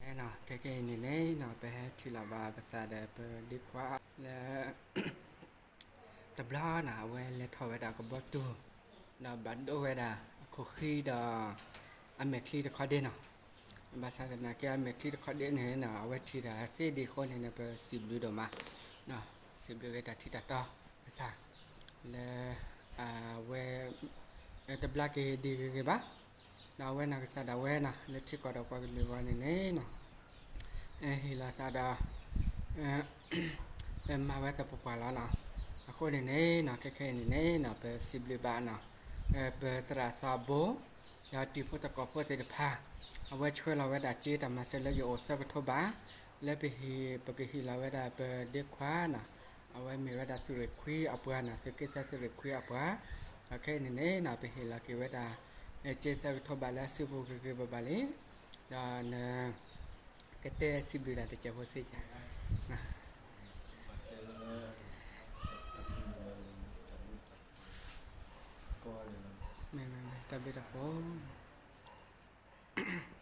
ခဲကနံၣ်အံၤန့ၣ်နီၤ ပဟဲထံၣ်လီၤဘၣ်ပသးဒီးပဒ့ခွါလၢ တဘျီနီၤ အဝဲလဲၤထီၣ်ဝဲဒၣ်ကဘီတူၢ် ဒီးဘၣ်ဒိဝဲဒၣ်အခိၣ်ဃံဒီး အမဲာ်ချံတခီဒ့နီၤ. ဘၣ်ဆၣ်သနာ်က့အမဲာ်ချံတခီဒ့န့ၣ်နီၤ အဝဲထံၣ်တၢ်သ့ဒံးအဃိန့ၣ် ပစံးဘျုးဒိၣ်မး, စံးဘျုးဂ့ၤတၢ်ထံၣ်တၢ်တီကစၢ် လၢ အဝဲ တဘျါက့ၤဒံးဂ့ၤဂ့ၤဘၣ်. ဒီးအဝဲနီၢ်ကစၢ်ဒၣ်ဝဲနီၤ လၢထံကီၢ်ဒီးပှၤကလုာ်အဂီၢ်န့ၣ်န့ၣ်နီၤ ဟ့ၣ်လီၤသးဒီး ပမၤဝဲသပှၢ်ပှၢ်လီၤနီၤ. အဃိန့ၣ်န့ၣ်နီၤ ခဲခဲအံၤန့ၣ်န့ၣ်နီၤ ပစံးဘျုးဘၣ်နီၤ ပသရၣ်သးဘိ ဒီးတံၤဖိသကိးဖိသ့ၣ်တဖၣ် အဝဲဆှၢလီၤဝဲဒၣ်စ့တၢ်မၤစၢၤလၢယအိၣ်သၢကထိဘး လၢပဟ့ၣ် ပကဟ့ၣ်လီၤဝဲဒၣ်ပဒ့ခွါနီၤ အဝဲမ့ၢ်ဝဲဒၣ်သုးရ့ၣ်ခွံအပှၤနီၤ သုးက့သၢသုးရ့ၣ်ခွံအပှၤ. ဒီးခဲအံၤန့ၣ်န့ၣ်နီၤ ပဟ့ၣ်လီၤက့ၤဝဲဒၣ် စ့သၢကထိဘးလၢအစုပူၤဂ့ၤဂ့ၤဘၣ်ဘၣ်လံ ဒီးန ကတဲစံးဘျုးတၢ်တစဲးဖိသ့ဧါ. တၢ်ဘျုးတၢ်ဖှိၣ်